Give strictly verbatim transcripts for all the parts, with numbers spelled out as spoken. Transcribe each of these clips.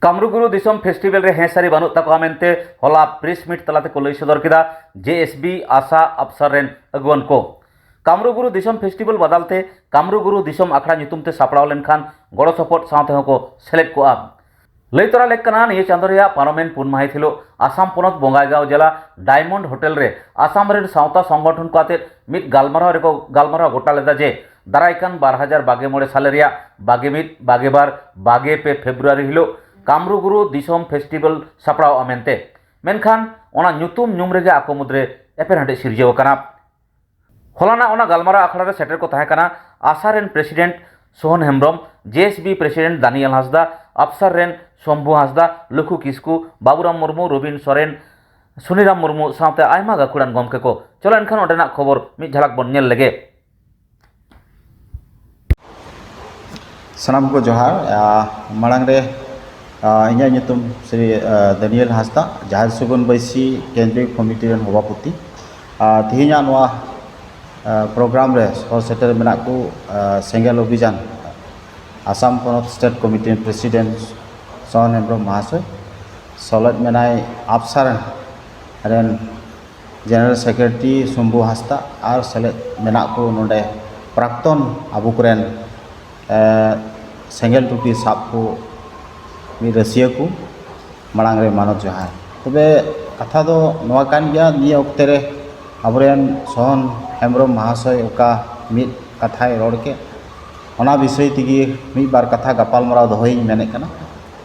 ᱠᱟᱢᱨᱩ ᱜᱩᱨᱩ ᱫᱤᱥᱚᱢ ᱯᱷᱮᱥᱴᱤᱵᱷᱮᱞ ᱨᱮ ᱦᱮᱸ ᱥᱟᱹᱨᱤ ᱵᱟᱹᱱᱩᱜ ᱛᱟᱠᱚᱣᱟ ᱢᱮᱱᱛᱮ ᱦᱚᱞᱟ ᱯᱨᱮᱥ ᱢᱤᱴ ᱛᱟᱞᱟ ᱛᱮᱠᱚ ᱞᱟᱹᱭ ᱥᱚᱫᱚᱨ ᱠᱮᱫᱟ ᱡᱮ ᱮᱥ ᱵᱤ ᱟᱥᱟ ᱟᱯᱥᱟᱨ ᱨᱮᱱ ᱟᱹᱜᱩᱣᱟᱹᱱ ᱠᱚ᱾ ᱠᱟᱢᱨᱩ ᱜᱩᱨᱩ ᱫᱤᱥᱚᱢ ᱯᱷᱮᱥᱴᱤᱵᱷᱮᱞ ᱵᱟᱫᱟᱞ ᱛᱮ ᱠᱟᱢᱨᱩ ᱜᱩᱨᱩ ᱫᱤᱥᱚᱢ ᱟᱠᱷᱲᱟ ᱧᱩᱛᱩᱢ ᱛᱮ ᱥᱟᱯᱲᱟᱣ ᱞᱮᱱᱠᱷᱟᱱ ᱜᱚᱲᱚ ᱥᱚᱯᱚᱦᱚᱫ ᱥᱟᱶ ᱛᱮᱦᱚᱸ ᱠᱚ ᱥᱮᱞᱮᱫ ᱠᱚᱜᱼᱟ᱾ ᱞᱟᱹᱭ ᱛᱚᱨᱟ ᱞᱮᱠ ᱠᱟᱱᱟ, ᱱᱤᱭᱟᱹ ᱪᱟᱸᱫᱚ ᱨᱮᱭᱟᱜ ᱯᱟᱨᱚᱢᱮᱱ ᱯᱩᱱ ᱢᱟᱹᱦᱤᱛ ᱦᱤᱞᱳᱜ ᱟᱥᱟᱢ ᱯᱚᱱᱚᱛ ᱵᱚᱸᱜᱟᱭᱜᱟᱸᱣ ᱡᱮᱞᱟ ᱰᱟᱭᱢᱚᱱᱰ ᱦᱳᱴᱮᱞ ᱨᱮ ᱟᱥᱟᱢ ᱨᱮᱱ ᱥᱟᱶᱛᱟ ᱥᱚᱝᱜᱚᱴᱷᱚᱱ ᱠᱚ ᱟᱛᱮ ᱢᱤᱫ ᱜᱟᱞᱢᱟᱨᱟᱣ ᱨᱮᱠᱚ ᱜᱟᱞᱢᱟᱨᱟᱣ ᱜᱚᱴᱟ ᱞᱮᱫᱟ ᱡᱮ ᱫᱟᱨᱟᱭ ᱠᱟᱱ ᱵᱟᱨ ᱦᱟᱡᱟᱨ ᱵᱟᱜᱮ ᱢᱚᱬᱮ ᱥᱟᱞᱮ ᱨᱮᱭᱟᱜ ᱵᱟᱜᱮ ᱢᱤᱫ, ᱵᱟᱜᱮ ᱵᱟᱨ, ᱵᱟᱜᱮ ᱯᱮ ᱯᱷᱮᱵᱽᱨᱩᱣᱟᱨᱤ ᱦᱤᱞᱳᱜ ᱠᱟᱢᱨᱩ ᱜᱩᱨᱩ ᱫᱤᱥᱚᱢ ᱯᱷᱮᱥᱴᱤᱵᱷᱮᱞ ᱥᱟᱯᱲᱟᱣᱜᱼᱟ ᱢᱮᱱᱛᱮ᱾ ᱢᱮᱱᱠᱷᱟᱱ ᱚᱱᱟ ᱧᱩᱛᱩᱢ ᱧᱩᱢ ᱨᱮᱜᱮ ᱟᱠᱚ ᱢᱩᱫᱽᱨᱮ ᱮᱯᱮᱨᱦᱮᱸᱰᱮᱡ ᱥᱤᱨᱡᱟᱹᱣ ᱟᱠᱟᱱᱟ᱾ ᱦᱚᱞᱟᱱᱟᱜ ᱚᱱᱟ ᱜᱟᱞᱢᱟᱨᱟᱣ ᱟᱠᱷᱲᱟ ᱨᱮ ᱥᱮᱴᱮᱨ ᱠᱚ ᱛᱟᱦᱮᱸ ᱠᱟᱱᱟ ᱟᱥᱟ ᱨᱮᱱ ᱯᱨᱮᱥᱤᱰᱮᱱᱴ ᱥᱳᱦᱚᱱ ᱦᱮᱢᱵᱨᱚᱢ, ᱡᱮ ᱮᱥ ᱵᱤ ᱯᱨᱮᱥᱤᱰᱮᱱᱴ ᱫᱟᱱᱤᱭᱮᱞ ᱦᱟᱸᱥᱫᱟ, ᱟᱯᱥᱟᱨ ᱨᱮᱱ ᱥᱚᱢᱵᱷᱩ ᱦᱟᱸᱥᱫᱟ, ᱞᱩᱠᱷᱩ ᱠᱤᱥᱠᱩ, ᱵᱟᱵᱩᱨᱟᱢ ᱢᱩᱨᱢᱩ, ᱨᱚᱵᱤᱱ ᱥᱚᱨᱮᱱ, ᱥᱩᱱᱤᱨᱟᱢ ᱢᱩᱨᱢᱩ ᱥᱟᱶᱛᱮ ᱟᱭᱢᱟ ᱜᱟᱹᱠᱷᱩᱲᱟᱱ ᱜᱚᱢᱠᱮ ᱠᱚ᱾ ᱪᱚᱞᱚ ᱮᱱᱠᱷᱟᱱ ᱚᱸᱰᱮᱱᱟᱜ ᱠᱷᱚᱵᱚᱨ ᱢᱤᱫ ᱡᱷᱟᱞᱟᱠ ᱵᱚᱱ ᱧᱮᱞ ᱞᱮᱜᱮ᱾ ᱥᱟᱱᱟᱢ ᱠᱚ ᱡᱚᱦᱟᱨ᱾ ᱟ, ᱢᱟᱲᱟᱝ ᱨᱮ, ᱟ, ᱤᱧᱟᱹᱜ ᱧᱩᱛᱩᱢ ᱥᱨᱤ, ᱟ, ᱫᱟᱱᱤᱭᱮᱞ ᱦᱟᱸᱥᱫᱟ, ᱡᱟᱦᱮᱨ ᱥᱟᱹᱜᱩᱱ ᱵᱟᱹᱭᱥᱤ ᱠᱮᱱᱫᱨᱤᱭᱚ ᱠᱚᱢᱤᱴᱤ ᱨᱮᱱ ᱥᱚᱵᱷᱟᱯᱚᱛᱤ᱾ ᱟ, ᱛᱮᱦᱮᱧᱟᱜ ᱱᱚᱣᱟ, ᱟ, ᱯᱨᱳᱜᱨᱟᱢ ᱨᱮ ᱥᱚᱦᱚᱨ ᱥᱮᱴᱮᱨ ᱢᱮᱱᱟᱜ ᱠᱚ, ᱟ, ᱥᱮᱸᱜᱮᱞ ᱚᱵᱷᱤᱡᱟᱱ ᱟᱥᱟᱢ ᱯᱚᱱᱚᱛ ᱥᱴᱮᱴ ᱠᱚᱢᱤᱴᱤ ᱨᱮᱱ ᱯᱨᱮᱥᱤᱰᱮᱱᱴ ᱥᱚᱦᱚᱱ ᱦᱮᱢᱵᱨᱚᱢ ᱢᱟᱦᱟᱥᱚᱭ, ᱥᱮᱞᱮᱫ ᱢᱮᱱᱟᱭ ᱟᱯᱥᱟᱨ ᱨᱮᱱ ᱡᱮᱱᱟᱨᱮᱞ ᱥᱮᱠᱨᱮᱴᱟᱨᱤ ᱥᱚᱢᱵᱷᱩ ᱦᱟᱸᱥᱫᱟ ᱟᱨ ᱥᱮᱞᱮᱫ ᱢᱮᱱᱟᱜ ᱠᱚ ᱱᱚᱰᱮ ᱯᱨᱟᱠᱛᱚᱱ ᱟᱵᱚ ᱠᱚᱨᱮᱱ, ᱮ, ᱥᱮᱸᱜᱮᱞ ᱴᱩᱴᱤ ᱥᱟᱵ ᱠᱚ ᱢᱤᱫ ᱨᱟᱹᱥᱤᱭᱟᱹ ᱠᱚ ᱢᱟᱲᱟᱝ ᱨᱮ ᱢᱟᱱᱚᱛ ᱡᱚᱦᱟᱨ᱾ ᱛᱚᱵᱮ ᱠᱟᱛᱷᱟ ᱫᱚ ᱱᱚᱣᱟ ᱠᱟᱱ ᱜᱮᱭᱟ, ᱱᱤᱭᱟᱹ ᱚᱠᱛᱮ ᱨᱮ ᱟᱵᱚᱨᱮᱱ ᱥᱚᱦᱚᱱ ᱦᱮᱢᱵᱨᱚᱢ ᱢᱟᱦᱟᱥᱚᱭ ᱚᱠᱟ ᱢᱤᱫ ᱠᱟᱛᱷᱟᱭ ᱨᱚᱲ ᱠᱮᱫ, ᱚᱱᱟ ᱵᱤᱥᱚᱭ ᱛᱮᱜᱮ ᱢᱤᱫ ᱵᱟᱨ ᱠᱟᱛᱷᱟ ᱜᱟᱯᱟᱞᱢᱟᱨᱟᱣ ᱫᱚᱦᱚᱭᱤᱧ ᱢᱮᱱᱮᱫ ᱠᱟᱱᱟ᱾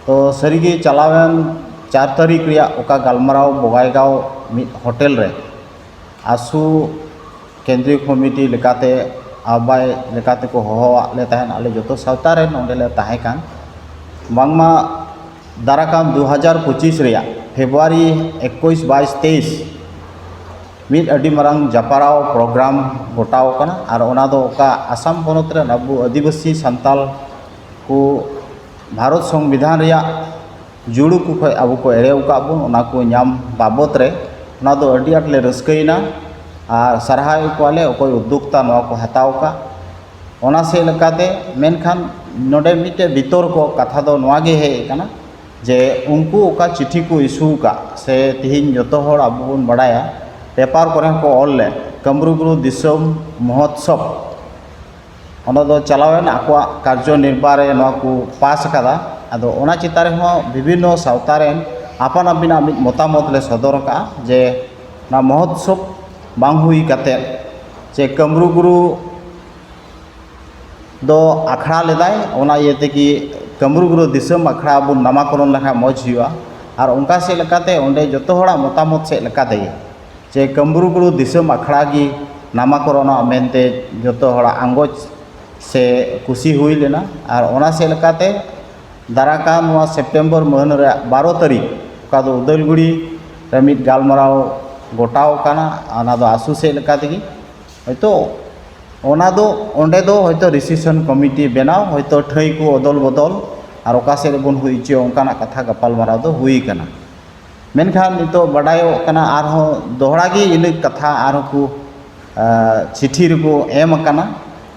ᱛᱚ ᱥᱟᱹᱨᱤᱜᱮ ᱪᱟᱞᱟᱣᱮᱱ ᱪᱟᱨ ᱛᱟᱹᱨᱤᱠᱷ ᱨᱮᱭᱟᱜ ᱚᱠᱟ ᱜᱟᱞᱢᱟᱨᱟᱣ ᱵᱚᱸᱜᱟᱭᱜᱟᱸᱣ ᱢᱤᱫ ᱦᱳᱴᱮᱞ ᱨᱮ ᱟᱥᱩ ᱠᱮᱱᱫᱨᱤᱭᱚ ᱠᱚᱢᱤᱴᱤ ᱞᱮᱠᱟᱛᱮ ᱟᱦᱵᱟᱭ ᱞᱮᱠᱟᱛᱮ ᱠᱚ ᱦᱚᱦᱚᱣᱟᱫ ᱞᱮ ᱛᱟᱦᱮᱸᱫ, ᱟᱞᱮ ᱡᱚᱛᱚ ᱥᱟᱶᱛᱟ ᱨᱮᱱ ᱚᱸᱰᱮ ᱞᱮ ᱛᱟᱦᱮᱸ ᱠᱟᱱ, ᱵᱟᱝᱢᱟ ᱫᱟᱨᱟᱠᱟᱱ ᱫᱩ ᱦᱟᱡᱟᱨ ᱯᱚᱸᱪᱤᱥ ᱨᱮᱭᱟᱜ ᱯᱷᱮᱵᱽᱨᱩᱣᱟᱨᱤ ᱮᱠᱩᱥ, ᱵᱟᱭᱤᱥ, ᱛᱮᱭᱤᱥ ᱢᱤᱫ ᱟᱹᱰᱤ ᱢᱟᱨᱟᱝ ᱡᱟᱯᱟᱨᱟᱣ ᱯᱨᱳᱜᱨᱟᱢ ᱜᱚᱴᱟᱣ ᱠᱟᱱᱟ᱾ ᱟᱨ ᱚᱱᱟ ᱫᱚ ᱚᱠᱟ ᱟᱥᱟᱢ ᱯᱚᱱᱚᱛ ᱨᱮᱱ ᱟᱵᱚ ᱟᱹᱫᱤᱵᱟᱹᱥᱤ ᱥᱟᱱᱛᱟᱞ ᱠᱚ ᱵᱷᱟᱨᱚᱛ ᱥᱚᱝᱵᱤᱫᱷᱟᱱ ᱨᱮᱭᱟᱜ ᱡᱩᱲᱩ ᱠᱚ ᱠᱷᱚᱱ ᱟᱵᱚ ᱠᱚ ᱮᱲᱮ ᱟᱠᱟᱫ ᱵᱚᱱ, ᱚᱱᱟ ᱠᱚ ᱧᱟᱢ ᱵᱟᱵᱚᱛ ᱨᱮ, ᱚᱱᱟ ᱫᱚ ᱟᱹᱰᱤ ᱟᱸᱴ ᱞᱮ ᱨᱟᱹᱥᱠᱟᱹᱭᱮᱱᱟ ᱟᱨ ᱥᱟᱨᱦᱟᱣᱮᱫ ᱠᱚᱣᱟᱞᱮ ᱚᱠᱚᱭ ᱩᱫᱽᱫᱳᱠᱛᱟ ᱱᱚᱣᱟ ᱠᱚ ᱦᱟᱛᱟᱣ ᱟᱠᱟᱫ᱾ ᱚᱱᱟ ᱥᱮᱫ ᱞᱮᱠᱟᱛᱮ, ᱢᱮᱱᱠᱷᱟᱱ ᱱᱚᱰᱮ ᱢᱤᱫᱴᱮᱡ ᱵᱤᱛᱚᱨᱠᱚ ᱠᱟᱛᱷᱟ ᱫᱚ ᱱᱚᱣᱟ ᱜᱮ ᱦᱮᱡ ᱟᱠᱟᱱᱟ, ᱡᱮ ᱩᱱᱠᱩ ᱚᱠᱟ ᱪᱤᱴᱷᱤ ᱠᱚ ᱤᱥᱩ ᱟᱠᱟᱫ, ᱥᱮ ᱛᱮᱦᱮᱧ ᱡᱚᱛᱚ ᱦᱚᱲ ᱟᱵᱚ ᱵᱚᱱ ᱵᱟᱲᱟᱭᱟ, ᱯᱮᱯᱟᱨ ᱠᱚᱨᱮ ᱦᱚᱸᱠᱚ ᱚᱞ ᱞᱮᱫ, ᱠᱟᱢᱨᱩ ᱜᱩᱨᱩ ᱫᱤᱥᱚᱢ ᱢᱚᱦᱚᱛᱥᱚᱵ, ᱚᱱᱟ ᱫᱚ ᱪᱟᱞᱟᱣᱮᱱ ᱟᱠᱚᱣᱟᱜ ᱠᱟᱨᱡᱚ ᱱᱤᱨᱵᱟᱦ ᱨᱮ ᱱᱚᱣᱟ ᱠᱚ ᱯᱟᱥ ᱟᱠᱟᱫᱟ᱾ ᱟᱫᱚ ᱚᱱᱟ ᱪᱮᱛᱟᱱ ᱨᱮᱦᱚᱸ ᱵᱤᱵᱷᱤᱱᱱᱚ ᱥᱟᱶᱛᱟ ᱨᱮᱱ ᱟᱯᱟᱱ ᱟᱹᱯᱤᱱᱟᱜ ᱢᱤᱫ ᱢᱚᱛᱟᱢᱚᱛ ᱞᱮ ᱥᱚᱫᱚᱨ ᱟᱠᱟᱫᱼᱟ, ᱡᱮ ᱚᱱᱟ ᱢᱚᱦᱚᱛᱥᱚᱵ ᱵᱟᱝ ᱦᱩᱭ ᱠᱟᱛᱮᱫ, ᱡᱮ ᱠᱟᱢᱨᱩ ᱜᱩᱨᱩ ᱫᱚ ᱟᱠᱷᱲᱟ ᱞᱮᱫᱟᱭ, ᱚᱱᱟ ᱤᱭᱟᱹ ᱛᱮᱜᱮ ᱠᱟᱢᱨᱩ ᱜᱩᱨᱩ ᱫᱤᱥᱚᱢ ᱟᱠᱷᱲᱟ ᱵᱚᱱ ᱱᱟᱢᱟᱠᱚᱨᱚᱱ ᱞᱮᱠᱷᱟᱱ ᱢᱚᱡᱽ ᱦᱩᱭᱩᱜᱼᱟ᱾ ᱟᱨ ᱚᱱᱠᱟ ᱥᱮᱫ ᱞᱮᱠᱟᱛᱮ ᱚᱸᱰᱮ ᱡᱚᱛᱚ ᱦᱚᱲᱟᱜ ᱢᱚᱛᱟᱢᱚᱛ ᱥᱮᱫ ᱞᱮᱠᱟ ᱛᱮᱜᱮ, ᱡᱮ ᱠᱟᱢᱨᱩ ᱜᱩᱨᱩ ᱫᱤᱥᱚᱢ ᱟᱠᱷᱲᱟ ᱜᱮ ᱱᱟᱢᱟᱠᱚᱨᱚᱱᱚᱜᱼᱟ ᱢᱮᱱᱛᱮ ᱡᱚᱛᱚ ᱦᱚᱲᱟᱜ ᱟᱸᱜᱚᱪ ᱥᱮ ᱠᱩᱥᱤ ᱦᱩᱭ ᱞᱮᱱᱟ᱾ ᱟᱨ ᱚᱱᱟ ᱥᱮᱫ ᱞᱮᱠᱟᱛᱮ ᱫᱟᱨᱟᱭ ᱠᱟᱱ ᱱᱚᱣᱟ ᱥᱮᱯᱴᱮᱢᱵᱚᱨ ᱢᱟᱹᱦᱱᱟᱹ ᱨᱮᱭᱟᱜ ᱵᱟᱨᱚ ᱛᱟᱹᱨᱤᱠᱷ, ᱚᱠᱟ ᱫᱚ ᱩᱫᱟᱹᱞᱜᱩᱲᱤ ᱨᱮ ᱢᱤᱫ ᱜᱟᱞᱢᱟᱨᱟᱣ ᱜᱚᱴᱟᱣ ᱟᱠᱟᱱᱟ, ᱚᱱᱟ ᱫᱚ ᱟᱥᱩ ᱥᱮᱫ ᱞᱮᱠᱟ ᱛᱮᱜᱮ᱾ ᱦᱚᱭᱛᱳ ᱚᱱᱟ ᱫᱚ, ᱚᱸᱰᱮ ᱫᱚ ᱦᱚᱭᱛᱳ ᱨᱤᱥᱮᱯᱥᱚᱱ ᱠᱚᱢᱤᱴᱤ ᱵᱮᱱᱟᱣ, ᱦᱚᱭᱛᱳ ᱴᱷᱟᱹᱭ ᱠᱚ ᱚᱫᱚᱞ ᱵᱚᱫᱚᱞ, ᱟᱨ ᱚᱠᱟ ᱥᱮᱫ ᱨᱮᱵᱚᱱ ᱦᱩᱭ ᱦᱚᱪᱚᱭᱟ, ᱚᱱᱠᱟᱱᱟᱜ ᱠᱟᱛᱷᱟ ᱜᱟᱯᱟᱞᱢᱟᱨᱟᱣ ᱫᱚ ᱦᱩᱭ ᱟᱠᱟᱱᱟ᱾ ᱢᱮᱱᱠᱷᱟᱱ ᱱᱤᱛᱚᱜ ᱵᱟᱰᱟᱭᱚᱜ ᱠᱟᱱᱟ, ᱟᱨᱦᱚᱸ ᱫᱚᱦᱲᱟ ᱜᱮ ᱤᱱᱟᱹ ᱠᱟᱛᱷᱟ ᱟᱨᱦᱚᱸ ᱠᱚ, ᱟ, ᱪᱤᱴᱷᱤ ᱨᱮᱠᱚ ᱮᱢ ᱟᱠᱟᱱᱟ᱾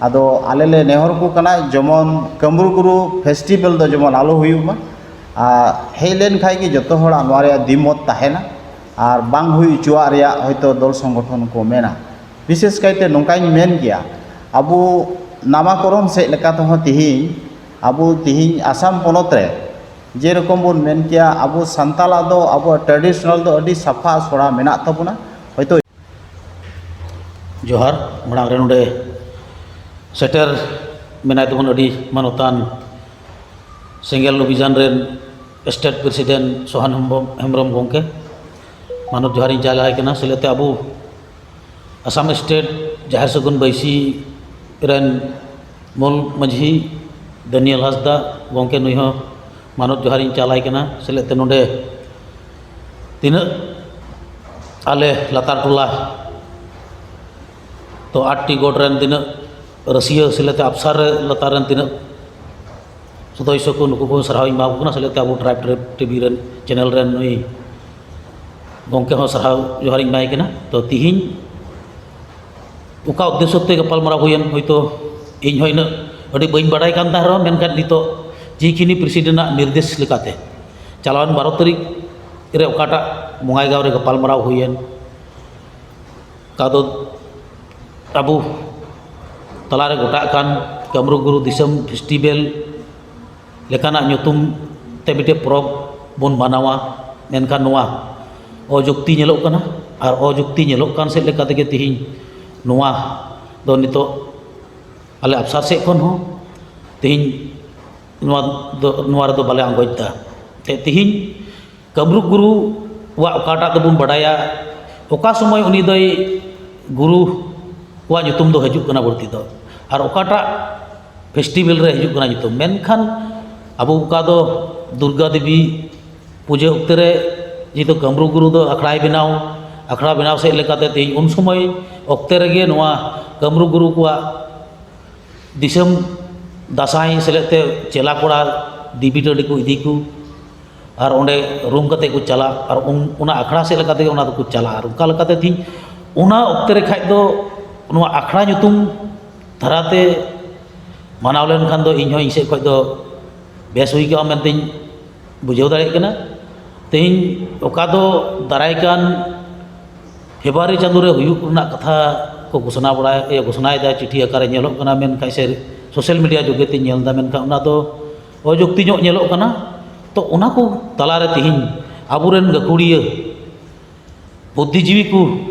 ᱟᱫᱚ ᱟᱞᱮ ᱞᱮ ᱱᱮᱦᱚᱨ ᱠᱚ ᱠᱟᱱᱟ, ᱡᱮᱢᱚᱱ ᱠᱟᱢᱨᱩ ᱜᱩᱨᱩ ᱯᱷᱮᱥᱴᱤᱵᱷᱮᱞ ᱫᱚ ᱡᱮᱢᱚᱱ ᱟᱞᱚ ᱦᱩᱭᱩᱜ ᱢᱟ, ᱟᱨ ᱦᱮᱡ ᱞᱮᱱ ᱠᱷᱟᱡ ᱜᱮ ᱡᱚᱛᱚ ᱦᱚᱲᱟᱜ ᱱᱚᱣᱟ ᱨᱮᱭᱟᱜ ᱫᱤᱢᱚᱛ ᱛᱟᱦᱮᱱᱟ, ᱟᱨ ᱵᱟᱝ ᱦᱩᱭ ᱦᱚᱪᱚᱣᱟᱜ ᱨᱮᱭᱟᱜ ᱦᱚᱭᱛᱳ ᱫᱚᱞ ᱥᱚᱝᱜᱚᱴᱷᱚᱱ ᱠᱚ ᱢᱮᱱᱟ᱾ ᱵᱤᱥᱮᱥ ᱠᱟᱭᱛᱮ ᱱᱚᱝᱠᱟᱧ ᱢᱮᱱ ᱠᱮᱭᱟ, ᱟᱵᱚ ᱱᱟᱢᱟᱠᱚᱨᱚᱱ ᱥᱮᱫ ᱞᱮᱠᱟ ᱛᱮᱦᱚᱸ ᱛᱮᱦᱮᱧ ᱟᱵᱚ ᱛᱮᱦᱮᱧ ᱟᱥᱟᱢ ᱯᱚᱱᱚᱛ ᱨᱮ ᱡᱮᱨᱚᱠᱚᱢ ᱵᱚᱱ ᱢᱮᱱ ᱠᱮᱭᱟ, ᱟᱵᱚ ᱥᱟᱱᱛᱟᱲᱟᱜ ᱫᱚ, ᱟᱵᱚᱣᱟᱜ ᱴᱨᱮᱰᱤᱥᱚᱱᱟᱞ ᱫᱚ ᱟᱹᱰᱤ ᱥᱟᱯᱷᱟ ᱥᱚᱲᱟ ᱢᱮᱱᱟᱜ ᱛᱟᱵᱚᱱᱟ᱾ ᱦᱚᱭᱛᱳ ᱡᱚᱦᱟᱨ᱾ ᱢᱟᱲᱟᱝ ᱨᱮ ᱱᱚᱰᱮ ᱥᱮᱴᱮᱨ ᱢᱮᱱᱟᱭ ᱛᱟᱵᱚᱱ ᱟᱹᱰᱤ ᱢᱟᱱᱚᱛᱟᱱ ᱥᱮᱸᱜᱮᱞ ᱚᱵᱷᱤᱡᱟᱱ ᱨᱮᱱ ᱥᱴᱮᱴ ᱯᱨᱮᱥᱤᱰᱮᱱᱴ ᱥᱚᱦᱟᱱ ᱦᱮᱢᱵᱨᱚᱢ, ᱦᱮᱢᱵᱨᱚᱢ ᱜᱚᱢᱠᱮ, ᱢᱟᱱᱚᱛ ᱡᱚᱦᱟᱨᱤᱧ ᱪᱟᱞ ᱟᱭ ᱠᱟᱱᱟ᱾ ᱥᱮᱞᱮᱫ ᱛᱮ ᱟᱵᱚ ᱟᱥᱟᱢ ᱥᱴᱮᱴ ᱡᱟᱦᱮᱨ ᱥᱟᱹᱜᱩᱱ ᱵᱟᱹᱭᱥᱤ ᱨᱮᱱ ᱢᱩᱞ ᱢᱟᱹᱡᱷᱤ ᱫᱟᱱᱤᱭᱮᱞ ᱦᱟᱸᱥᱫᱟ ᱜᱚᱢᱠᱮ, ᱱᱩᱭ ᱦᱚᱸ ᱢᱟᱱᱚᱛ ᱡᱚᱦᱟᱨᱤᱧ ᱪᱟᱞ ᱟᱭ ᱠᱟᱱᱟ᱾ ᱥᱮᱞᱮᱫ ᱛᱮ ᱱᱚᱰᱮ ᱛᱤᱱᱟᱹᱜ ᱟᱞᱮ ᱞᱟᱛᱟᱨ ᱴᱚᱞᱟ ᱛᱚ ᱟᱴᱴᱤ ᱜᱚᱰ ᱨᱮᱱ ᱛᱤᱱᱟᱹᱜ ᱨᱟᱹᱥᱤᱭᱟᱹ, ᱥᱮᱞᱮᱫ ᱛᱮ ᱟᱯᱥᱟᱨ ᱨᱮ ᱞᱟᱛᱟᱨ ᱨᱮᱱ ᱛᱤᱱᱟᱹᱜ ᱥᱚᱫᱚᱥᱥᱚ ᱠᱚ, ᱱᱩᱠᱩ ᱠᱚ ᱥᱟᱨᱦᱟᱣ ᱤᱧ ᱮᱢᱟ ᱠᱚ ᱠᱟᱱᱟ᱾ ᱥᱮᱞᱮᱫ ᱛᱮ ᱟᱵᱚ ᱴᱨᱟᱭᱤᱵᱽ ᱴᱤᱵᱷᱤ ᱨᱮᱱ ᱪᱮᱱᱮᱞ ᱨᱮᱱ ᱱᱩᱭ ᱜᱚᱢᱠᱮ ᱦᱚᱸ ᱥᱟᱨᱦᱟᱣ ᱡᱚᱦᱟᱨ ᱤᱧ ᱮᱢᱟᱭ ᱠᱟᱱᱟ᱾ ᱛᱚ ᱛᱤᱦᱤᱧ ᱚᱠᱟ ᱩᱫᱽᱫᱮᱥᱥᱚ ᱛᱮ ᱜᱟᱯᱟᱞᱢᱟᱨᱟᱣ ᱦᱩᱭᱮᱱ, ᱦᱚᱭᱛᱳ ᱤᱧ ᱦᱚᱸ ᱤᱱᱟᱹᱜ ᱟᱹᱰᱤ ᱵᱟᱹᱧ ᱵᱟᱰᱟᱭ ᱠᱟᱱ ᱛᱟᱦᱮᱸ ᱨᱮᱦᱚᱸ, ᱢᱮᱱᱠᱷᱟᱱ ᱱᱤᱛᱚᱜ ᱡᱤ ᱠᱤᱱᱤ ᱯᱨᱮᱥᱤᱰᱮᱱᱴ ᱟᱜ ᱱᱤᱨᱫᱮᱥ ᱞᱮᱠᱟᱛᱮ ᱪᱟᱞᱟᱣᱮᱱ ᱵᱟᱨᱚ ᱛᱟᱹᱨᱤᱠᱷ ᱨᱮ ᱚᱠᱟᱴᱟᱜ ᱵᱚᱸᱜᱟᱭᱜᱟᱸᱣ ᱨᱮ ᱜᱟᱯᱟᱞᱢᱟᱨᱟᱣ ᱦᱩᱭᱮᱱ, ᱚᱠᱟ ᱫᱚ ᱟᱵᱚ ᱛᱟᱞᱟᱨᱮ ᱜᱚᱴᱟᱜ ᱠᱟᱱ ᱠᱟᱢᱨᱩ ᱜᱩᱨᱩ ᱫᱤᱥᱚᱢ ᱯᱷᱮᱥᱴᱤᱵᱮᱞ ᱞᱮᱠᱟᱱᱟᱜ ᱧᱩᱛᱩᱢ ᱛᱮ ᱢᱤᱫᱴᱮᱱ ᱯᱚᱨᱚᱵᱽ ᱵᱚᱱ ᱢᱟᱱᱟᱣᱟ, ᱢᱮᱱᱠᱷᱟᱱ ᱱᱚᱣᱟ ᱚᱡᱩᱠᱛᱤ ᱧᱮᱞᱚᱜ ᱠᱟᱱᱟ᱾ ᱟᱨ ᱚᱡᱩᱠᱛᱤ ᱧᱮᱞᱚᱜ ᱠᱟᱱ ᱥᱮᱫ ᱞᱮᱠᱟ ᱛᱮᱜᱮ ᱛᱮᱦᱮᱧ ᱱᱚᱣᱟ ᱫᱚ ᱱᱤᱛᱚᱜ ᱟᱞᱮ ᱟᱯᱥᱟᱨ ᱥᱮᱫ ᱠᱷᱚᱱ ᱦᱚᱸ ᱛᱮᱦᱮᱧ ᱱᱚᱣᱟ ᱫᱚ, ᱱᱚᱣᱟ ᱨᱮᱫᱚ ᱵᱟᱞᱮ ᱟᱸᱜᱚᱪ ᱮᱫᱟ᱾ ᱛᱮ ᱛᱮᱦᱮᱧ ᱠᱟᱢᱨᱩ ᱜᱩᱨᱩᱣᱟᱜ ᱚᱠᱟᱴᱟᱜ ᱫᱚᱵᱚᱱ ᱵᱟᱰᱟᱭᱟ, ᱚᱠᱟ ᱥᱚᱢᱚᱭ ᱩᱱᱤ ᱫᱚᱭ ᱜᱩᱨᱩᱣᱟᱜ ᱧᱩᱛᱩᱢ ᱫᱚ ᱦᱤᱡᱩᱜ ᱠᱟᱱᱟ ᱵᱟᱹᱲᱛᱤ ᱫᱚ, ᱟᱨ ᱚᱠᱟᱴᱟᱜ ᱯᱷᱮᱥᱴᱤᱵᱮᱞ ᱨᱮ ᱦᱤᱡᱩᱜ ᱠᱟᱱᱟ ᱧᱩᱛᱩᱢ᱾ ᱢᱮᱱᱠᱷᱟᱱ ᱟᱵᱚ ᱚᱠᱟ ᱫᱚ ᱫᱩᱨᱜᱟ ᱫᱮᱵᱤ ᱯᱩᱡᱟᱹ ᱚᱠᱛᱮ ᱨᱮ ᱡᱮᱦᱮᱛᱩ ᱠᱟᱢᱨᱩ ᱜᱩᱨᱩ ᱫᱚ ᱟᱠᱷᱲᱟᱭ ᱵᱮᱱᱟᱣ, ᱟᱠᱷᱲᱟ ᱵᱮᱱᱟᱣ ᱥᱮᱫ ᱞᱮᱠᱟᱛᱮ ᱛᱮᱦᱮᱧ ᱩᱱ ᱥᱚᱢᱚᱭ ᱚᱠᱛᱮ ᱨᱮᱜᱮ ᱱᱚᱣᱟ ᱠᱟᱢᱨᱩ ᱜᱩᱨᱩ ᱠᱚᱣᱟᱜ ᱫᱤᱥᱚᱢ ᱫᱟᱸᱥᱟᱭ ᱥᱮᱞᱮᱫ ᱛᱮ ᱪᱮᱞᱟ ᱠᱚᱲᱟ ᱫᱮᱵᱤ ᱴᱟᱺᱰᱤ ᱠᱚ ᱤᱫᱤ ᱠᱚ, ᱟᱨ ᱚᱸᱰᱮ ᱨᱩᱢ ᱠᱟᱛᱮ ᱠᱚ ᱪᱟᱞᱟᱜ, ᱟᱨ ᱩᱱ-, ᱚᱱᱟ ᱟᱠᱷᱲᱟ ᱥᱮᱫ ᱞᱮᱠᱟ ᱛᱮᱜᱮ ᱚᱱᱟ ᱫᱚᱠᱚ ᱪᱟᱞᱟᱜᱼᱟ᱾ ᱟᱨ ᱚᱱᱠᱟ ᱞᱮᱠᱟᱛᱮ ᱛᱮᱦᱮᱧ ᱚᱱᱟ ᱚᱠᱛᱮ ᱨᱮ ᱠᱷᱟᱡ ᱫᱚ ᱱᱚᱣᱟ ᱟᱠᱷᱲᱟ ᱧᱩᱛᱩᱢ ᱫᱷᱟᱨᱟᱛᱮ ᱢᱟᱱᱟᱣ ᱞᱮᱱᱠᱷᱟᱱ ᱫᱚ ᱤᱧ ᱦᱚᱸ ᱤᱧ ᱥᱮᱫ ᱠᱷᱚᱡ ᱫᱚ ᱵᱮᱥ ᱦᱩᱭ ᱠᱚᱜᱼᱟ ᱢᱮᱱᱛᱮᱧ ᱵᱩᱡᱷᱟᱹᱣ ᱫᱟᱲᱮᱭᱟᱜ ᱠᱟᱱᱟ᱾ ᱛᱮᱦᱮᱧ ᱚᱠᱟ ᱫᱚ ᱫᱟᱨᱟᱭ ᱠᱟᱱ ᱯᱷᱮᱵᱽᱨᱩᱣᱟᱨᱤ ᱪᱟᱸᱫᱳ ᱨᱮ ᱦᱩᱭᱩᱜ ᱨᱮᱱᱟᱜ ᱠᱟᱛᱷᱟ ᱠᱚ ᱜᱷᱳᱥᱚᱱᱟ ᱵᱟᱲᱟᱭ, ᱤᱭᱟᱹ, ᱜᱷᱳᱥᱚᱱᱟᱭᱮᱫᱟ, ᱪᱤᱴᱷᱤ ᱟᱠᱟᱨᱮ ᱧᱮᱞᱚᱜ ᱠᱟᱱᱟ, ᱢᱮᱱᱠᱷᱟᱱ ᱥᱮ ᱥᱳᱥᱟᱞ ᱢᱤᱰᱤᱭᱟ ᱡᱳᱜᱮ ᱛᱮᱧ ᱧᱮᱞ ᱮᱫᱟ, ᱢᱮᱱᱠᱷᱟᱱ ᱚᱱᱟ ᱫᱚ ᱚᱡᱩᱠᱛᱤ ᱧᱚᱜ ᱧᱮᱞᱚᱜ ᱠᱟᱱᱟ᱾ ᱛᱚ ᱚᱱᱟ ᱠᱚ ᱛᱟᱞᱟᱨᱮ ᱛᱮᱦᱮᱧ ᱟᱵᱚᱨᱮᱱ ᱜᱟᱹᱠᱷᱩᱲᱤᱭᱟᱹ ᱵᱩᱫᱽᱫᱷᱤᱡᱤᱵᱤ ᱠᱚ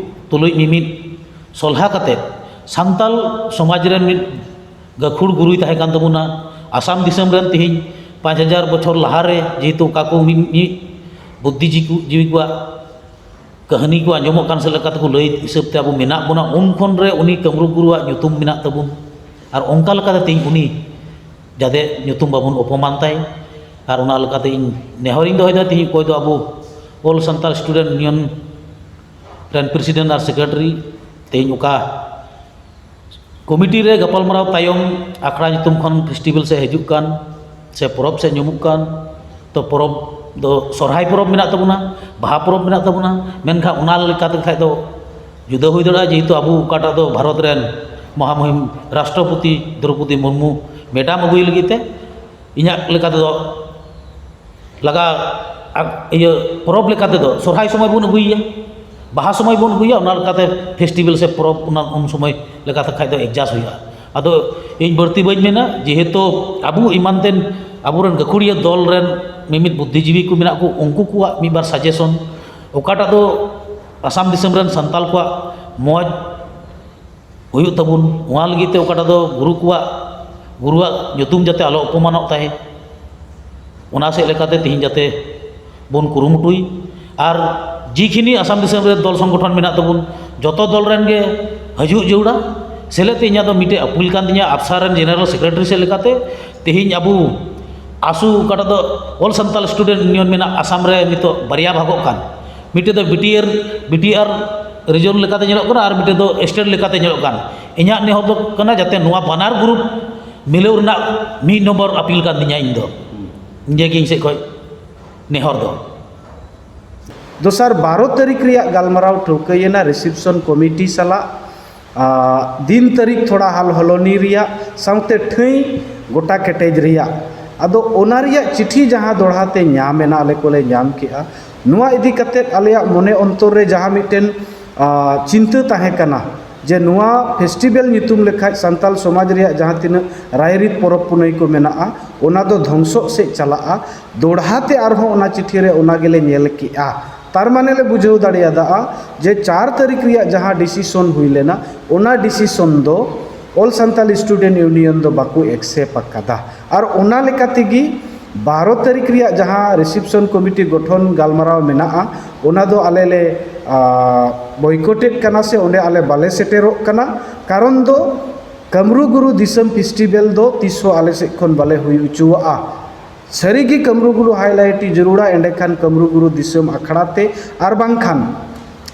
ᱛᱩᱞᱩᱡ ᱢᱤᱢᱤᱫ ᱥᱚᱞᱦᱟ ᱠᱟᱛᱮ ᱥᱟᱱᱛᱟᱞ ᱥᱚᱢᱟᱡᱽ ᱨᱮᱱ ᱢᱤᱫ ᱜᱟᱹᱠᱷᱩᱲ ᱜᱩᱨᱩᱭ ᱛᱟᱦᱮᱸ ᱠᱟᱱ ᱛᱟᱵᱚᱱᱟ᱾ ᱟᱥᱟᱢ ᱫᱤᱥᱚᱢ ᱨᱮᱱ ᱛᱮᱦᱮᱧ ᱯᱟᱸᱪ ᱦᱟᱡᱟᱨ ᱵᱚᱪᱷᱚᱨ ᱞᱟᱦᱟᱨᱮ ᱡᱮᱦᱮᱛᱩ ᱚᱠᱟ ᱠᱚ ᱢᱤᱫ, ᱢᱤᱫ ᱵᱩᱫᱽᱫᱷᱤᱡᱤᱵᱤ ᱠᱚᱣᱟᱜ ᱠᱟᱹᱦᱱᱤ ᱠᱚ ᱟᱸᱡᱚᱢᱚᱜ ᱠᱟᱱ ᱥᱮᱫ ᱞᱮᱠᱟ ᱛᱮᱠᱚ ᱞᱟᱹᱭ ᱦᱤᱥᱟᱹᱵ ᱛᱮ ᱟᱵᱚ ᱢᱮᱱᱟᱜ ᱵᱚᱱᱟ, ᱩᱱ ᱠᱷᱚᱱ ᱨᱮ ᱩᱱᱤ ᱠᱟᱹᱢᱨᱩ ᱜᱩᱨᱩᱣᱟᱜ ᱧᱩᱛᱩᱢ ᱢᱮᱱᱟᱜ ᱛᱟᱵᱚᱱ᱾ ᱟᱨ ᱚᱱᱠᱟ ᱞᱮᱠᱟᱛᱮ ᱛᱮᱦᱮᱧ ᱩᱱᱤ ᱡᱟᱛᱮ ᱧᱩᱛᱩᱢ ᱵᱟᱵᱚᱱ ᱚᱯᱚᱢᱟᱱ ᱛᱟᱭ᱾ ᱟᱨ ᱚᱱᱟ ᱞᱮᱠᱟᱛᱮ ᱤᱧ ᱱᱮᱦᱚᱨᱤᱧ ᱫᱚᱦᱚᱭᱮᱫᱟ, ᱛᱮᱦᱮᱧ ᱚᱠᱚᱭ ᱫᱚ ᱟᱵᱚ All Santal Student Union ᱨᱮᱱ president ᱟᱨ secretary, ᱛᱮᱦᱮᱧ ᱚᱠᱟ ᱠᱚᱢᱤᱴᱤ ᱨᱮ ᱜᱟᱯᱟᱞᱢᱟᱨᱟᱣ ᱛᱟᱭᱚᱢ ᱟᱠᱷᱲᱟ ᱧᱩᱛᱩᱢ ᱠᱷᱚᱱ ᱯᱷᱮᱥᱴᱤᱵᱮᱞ ᱥᱮ ᱦᱤᱡᱩᱜ ᱠᱟᱱ ᱥᱮ ᱯᱚᱨᱚᱵᱽ ᱥᱮ ᱧᱩᱢᱩᱜ ᱠᱟᱱ, ᱛᱚ ᱯᱚᱨᱚᱵᱽ ᱫᱚ ᱥᱚᱨᱦᱟᱭ ᱯᱚᱨᱚᱵᱽ ᱢᱮᱱᱟᱜ ᱛᱟᱵᱚᱱᱟ, ᱵᱟᱦᱟ ᱯᱚᱨᱚᱵᱽ ᱢᱮᱱᱟᱜ ᱛᱟᱵᱚᱱᱟ, ᱢᱮᱱᱠᱷᱟᱱ ᱚᱱᱟ ᱞᱮᱠᱟᱛᱮ ᱠᱷᱟᱡ ᱫᱚ ᱡᱩᱫᱟᱹ ᱦᱩᱭ ᱫᱟᱲᱮᱭᱟᱜᱼᱟ, ᱡᱮᱦᱮᱛᱩ ᱟᱵᱚ ᱚᱠᱟᱴᱟᱜ ᱫᱚ ᱵᱷᱟᱨᱚᱛ ᱨᱮᱱ ᱢᱚᱦᱟᱢᱩᱦᱤᱢ ᱨᱟᱥᱴᱨᱚᱯᱚᱛᱤ ᱫᱨᱳᱯᱚᱫᱤ ᱢᱩᱨᱢᱩ ᱢᱮᱰᱟᱢ ᱟᱹᱜᱩᱭ ᱞᱟᱹᱜᱤᱫ ᱛᱮ᱾ ᱤᱧᱟᱹᱜ ᱞᱮᱠᱟ ᱛᱮᱫᱚ ᱞᱟᱜᱟ ᱟ- ᱤᱭᱟᱹ ᱯᱚᱨᱚᱵᱽ ᱞᱮᱠᱟ ᱛᱮᱫᱚ ᱥᱚᱨᱦᱟᱭ ᱥᱚᱢᱚᱭ ᱵᱚᱱ ᱟᱹᱜᱩᱭᱮᱭᱟ, ᱵᱟᱦᱟ ᱥᱚᱢᱚᱭ ᱵᱚᱱ ᱟᱹᱜᱩᱭᱟ, ᱚᱱᱟ ᱞᱮᱠᱟᱛᱮ ᱯᱷᱮᱥᱴᱤᱵᱮᱞ ᱥᱮ ᱯᱚᱨᱚᱵᱽ ᱚᱱᱟ ᱩᱱ ᱥᱚᱢᱚᱭ ᱞᱮᱠᱟᱛᱮ ᱠᱷᱟᱡ ᱫᱚ ᱮᱰᱡᱟᱥᱴ ᱦᱩᱭᱩᱜᱼᱟ᱾ ᱟᱫᱚ ᱤᱧ ᱵᱟᱹᱲᱛᱤ ᱵᱟᱹᱧ ᱢᱮᱱᱟ, ᱡᱮᱦᱮᱛᱩ ᱟᱵᱚ ᱮᱢᱟᱱ ᱛᱮᱱ ᱟᱵᱚᱨᱮᱱ ᱜᱟᱹᱠᱷᱩᱲᱤᱭᱟᱹ ᱫᱚᱞ ᱨᱮᱱ ᱢᱤᱢᱤᱫ ᱵᱩᱫᱽᱫᱷᱤᱡᱤᱵᱤ ᱠᱚ ᱢᱮᱱᱟᱜ ᱠᱚ, ᱩᱱᱠᱩ ᱠᱚᱣᱟᱜ ᱢᱤᱫ ᱵᱟᱨ ᱥᱟᱡᱮᱥᱚᱱ, ᱚᱠᱟᱴᱟᱜ ᱫᱚ ᱟᱥᱟᱢ ᱫᱤᱥᱚᱢ ᱨᱮᱱ ᱥᱟᱱᱛᱟᱞ ᱠᱚᱣᱟᱜ ᱢᱚᱡᱽ ᱦᱩᱭᱩᱜ ᱛᱟᱵᱚᱱ, ᱚᱱᱟ ᱞᱟᱹᱜᱤᱫ ᱛᱮ ᱚᱠᱟᱴᱟᱜ ᱫᱚ ᱜᱩᱨᱩ ᱠᱚᱣᱟᱜ, ᱜᱩᱨᱩᱣᱟᱜ ᱧᱩᱛᱩᱢ ᱡᱟᱛᱮ ᱟᱞᱚ ᱚᱯᱚᱢᱟᱱᱚᱜ ᱛᱟᱭ, ᱚᱱᱟ ᱥᱮᱫ ᱞᱮᱠᱟᱛᱮ ᱛᱮᱦᱮᱧ ᱡᱟᱛᱮ ᱵᱚᱱ ᱠᱩᱨᱩᱢᱩᱴᱩᱭ᱾ ᱟᱨ ᱡᱮᱠᱷᱤᱱᱤ ᱟᱥᱟᱢ ᱫᱤᱥᱚᱢ ᱨᱮ ᱫᱚᱞ ᱥᱚᱝᱜᱚᱴᱷᱚᱱ ᱢᱮᱱᱟᱜ ᱛᱟᱵᱚᱱ, ᱡᱚᱛᱚ ᱫᱚᱞ ᱨᱮᱱ ᱜᱮ ᱦᱤᱡᱩᱜ ᱡᱟᱹᱨᱩᱲᱟ᱾ ᱥᱮᱞᱮᱫ ᱛᱮ ᱤᱧᱟᱹᱜ ᱫᱚ ᱢᱤᱫᱴᱮᱡ ᱟᱹᱯᱤᱞ ᱠᱟᱱ ᱛᱤᱧᱟᱹ, ᱟᱯᱥᱟ ᱨᱮᱱ ᱡᱮᱱᱟᱨᱮᱞ ᱥᱮᱠᱨᱮᱴᱟᱨᱤ ᱥᱮᱫ ᱞᱮᱠᱟᱛᱮ᱾ ᱛᱮᱦᱮᱧ ᱟᱵᱚ ᱟᱥᱩ, ᱚᱠᱟᱴᱟᱜ ᱫᱚ ᱚᱞ ᱥᱟᱱᱛᱟᱞ ᱥᱴᱩᱰᱮᱱᱴ ᱤᱭᱩᱱᱤᱭᱚᱱ ᱢᱮᱱᱟᱜ ᱟᱥᱟᱢ ᱨᱮ, ᱱᱤᱛᱚᱜ ᱵᱟᱨᱭᱟ ᱵᱷᱟᱜᱚᱜ ᱠᱟᱱ, ᱢᱤᱫᱴᱮᱡ ᱫᱚ ᱵᱤᱴᱤᱟᱨ, ᱵᱤᱴᱤᱟᱨ ᱨᱤᱡᱚᱱ ᱞᱮᱠᱟᱛᱮ ᱧᱮᱞᱚᱜ ᱠᱟᱱᱟ ᱟᱨ ᱢᱤᱫᱴᱮᱡ ᱫᱚ ᱥᱴᱮᱴ ᱞᱮᱠᱟᱛᱮ ᱧᱮᱞᱚᱜ ᱠᱟᱱ᱾ ᱤᱧᱟᱹᱜ ᱱᱮᱦᱚᱨ ᱫᱚ ᱠᱟᱱᱟ ᱡᱟᱛᱮ ᱱᱚᱣᱟ ᱵᱟᱱᱟᱨ ᱜᱨᱩᱯ ᱢᱤᱞᱟᱹᱣ ᱨᱮᱱᱟᱜ ᱢᱤᱫ ᱱᱚᱢᱵᱚᱨ ᱟᱯᱤᱞ ᱠᱟᱱ ᱛᱤᱧᱟ ᱤᱧ ᱫᱚ᱾ ᱱᱤᱭᱟᱹ ᱜᱮ ᱤᱧ ᱥᱮᱫ ᱠᱷᱚᱡ ᱱᱮᱦᱚᱨ ᱫᱚ᱾ ᱫᱚᱥᱟᱨ ᱵᱟᱨᱚ ᱛᱟᱹᱨᱤᱠᱷ ᱨᱮᱭᱟᱜ ᱜᱟᱞᱢᱟᱨᱟᱣ ᱴᱷᱟᱹᱣᱠᱟᱹᱭᱮᱱᱟ ᱨᱤᱥᱤᱯᱥᱚᱱ ᱠᱚᱢᱤᱴᱤ ᱥᱟᱞᱟᱜ᱾ ᱟᱨ ᱫᱤᱱ ᱛᱟᱹᱨᱤᱠᱷ ᱛᱷᱚᱲᱟ ᱦᱟᱞᱦᱚᱞᱚᱱᱤ ᱨᱮᱭᱟᱜ ᱥᱟᱶᱛᱮ ᱴᱷᱟᱹᱭ ᱜᱚᱴᱟ ᱠᱮᱴᱮᱡ ᱨᱮᱭᱟᱜ᱾ ᱟᱫᱚ ᱚᱱᱟ ᱨᱮᱭᱟᱜ ᱪᱤᱴᱷᱤ ᱡᱟᱦᱟᱸ ᱫᱚᱲᱦᱟ ᱛᱮ ᱧᱟᱢ ᱮᱱᱟ, ᱟᱞᱮ ᱠᱚᱞᱮ ᱧᱟᱢ ᱠᱮᱜᱼᱟ᱾ ᱱᱚᱣᱟ ᱤᱫᱤ ᱠᱟᱛᱮᱫ ᱟᱞᱮᱭᱟᱜ ᱢᱚᱱᱮ ᱚᱱᱛᱚᱨ ᱨᱮ ᱡᱟᱦᱟᱸ ᱢᱤᱫᱴᱮᱱ, ᱟᱨ, ᱪᱤᱱᱛᱟᱹ ᱛᱟᱦᱮᱸ ᱠᱟᱱᱟ ᱡᱮ ᱱᱚᱣᱟ ᱯᱷᱮᱥᱴᱤᱵᱮᱞ ᱧᱩᱛᱩᱢ ᱞᱮᱠᱷᱟᱡ ᱥᱟᱱᱛᱟᱞ ᱥᱚᱢᱟᱡᱽ ᱨᱮᱭᱟᱜ ᱡᱟᱦᱟᱸ ᱛᱤᱱᱟᱹᱜ ᱨᱟᱭᱨᱤᱛ ᱯᱚᱨᱚᱵᱽ ᱯᱩᱱᱟᱹᱭ ᱠᱚ ᱢᱮᱱᱟᱜᱼᱟ, ᱚᱱᱟ ᱫᱚ ᱫᱷᱚᱝᱥᱚᱜ ᱥᱮᱫ ᱪᱟᱞᱟᱜᱼᱟ᱾ ᱫᱚᱲᱦᱟ ᱛᱮ ᱟᱨᱦᱚᱸ ᱚᱱᱟ ᱪᱤᱴᱷᱤ ᱨᱮ ᱚᱱᱟ ᱜᱮᱞᱮ ᱧᱮᱞ ᱠᱮᱜᱼᱟ᱾ ᱛᱟᱨ ᱢᱟᱱᱮ ᱞᱮ ᱵᱩᱡᱷᱟᱹᱣ ᱫᱟᱲᱮᱭᱟᱫᱟ ᱡᱮ ᱪᱟᱨ ᱛᱟᱹᱨᱤᱠᱷ ᱨᱮᱭᱟᱜ ᱡᱟᱦᱟᱸ ᱰᱤᱥᱤᱥᱚᱱ ᱦᱩᱭ ᱞᱮᱱᱟ, ᱚᱱᱟ ᱰᱤᱥᱤᱥᱚᱱ ᱫᱚ ᱚᱞ ᱥᱟᱱᱛᱟᱞ ᱥᱴᱩᱰᱮᱱᱴ ᱤᱭᱩᱱᱤᱭᱚᱱ ᱫᱚ ᱵᱟᱠᱚ ᱮᱠᱥᱮᱯᱴ ᱟᱠᱟᱫᱟ᱾ ᱟᱨ ᱚᱱᱟ ᱞᱮᱠᱟ ᱛᱮᱜᱮ ᱵᱟᱨᱚ ᱛᱟᱹᱨᱤᱠᱷ ᱨᱮᱭᱟᱜ ᱡᱟᱦᱟᱸ ᱨᱤᱥᱤᱯᱥᱚᱱ ᱠᱚᱢᱤᱴᱤ ᱜᱚᱴᱷᱚᱱ ᱜᱟᱞᱢᱟᱨᱟᱣ ᱢᱮᱱᱟᱜᱼᱟ, ᱚᱱᱟ ᱫᱚ ᱟᱞᱮ ᱞᱮ, ᱟ, ᱵᱚᱭᱠᱚᱴᱮᱰ ᱠᱟᱱᱟ ᱥᱮ ᱚᱸᱰᱮ ᱟᱞᱮ ᱵᱟᱞᱮ ᱥᱮᱴᱮᱨᱚᱜ ᱠᱟᱱᱟ᱾ ᱠᱟᱨᱚᱱ ᱫᱚ ᱠᱟᱹᱢᱨᱩ ᱜᱩᱨᱩ ᱫᱤᱥᱚᱢ ᱯᱷᱮᱥᱴᱤᱵᱮᱞ ᱫᱚ ᱛᱤᱥ ᱦᱚᱸ ᱟᱞᱮ ᱥᱮᱫ ᱠᱷᱚᱱ ᱵᱟᱞᱮ ᱦᱩᱭ ᱦᱚᱪᱚᱣᱟᱜᱼᱟ᱾ ᱥᱟᱹᱨᱤᱜᱮ ᱠᱟᱹᱢᱨᱩ ᱜᱩᱨᱩ ᱦᱟᱭᱞᱟᱭᱤᱴ ᱡᱟᱹᱨᱩᱲᱟ, ᱮᱸᱰᱮᱠᱷᱟᱱ ᱠᱟᱹᱢᱨᱩ ᱜᱩᱨᱩ ᱫᱤᱥᱚᱢ ᱟᱠᱷᱲᱟ ᱛᱮ ᱟᱨ ᱵᱟᱝᱠᱷᱟᱱ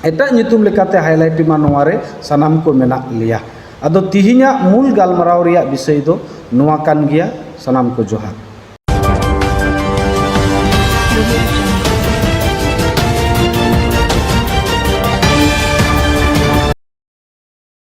ᱮᱴᱟᱜ ᱧᱩᱛᱩᱢ ᱞᱮᱠᱟᱛᱮ ᱦᱟᱭᱞᱟᱭᱤᱴ ᱢᱟ ᱱᱚᱣᱟ ᱨᱮ ᱥᱟᱱᱟᱢ ᱠᱚ ᱢᱮᱱᱟᱜ ᱞᱮᱭᱟ᱾ ᱟᱫᱚ ᱛᱤᱦᱤᱧᱟᱜ ᱢᱩᱞ ᱜᱟᱞᱢᱟᱨᱟᱣ ᱨᱮᱭᱟᱜ ᱵᱤᱥᱚᱭ ᱫᱚ ᱱᱚᱣᱟ ᱠᱟᱱ ᱜᱮᱭᱟ᱾ ᱥᱟᱱᱟᱢ ᱠᱚ ᱡᱚᱦᱟᱨ᱾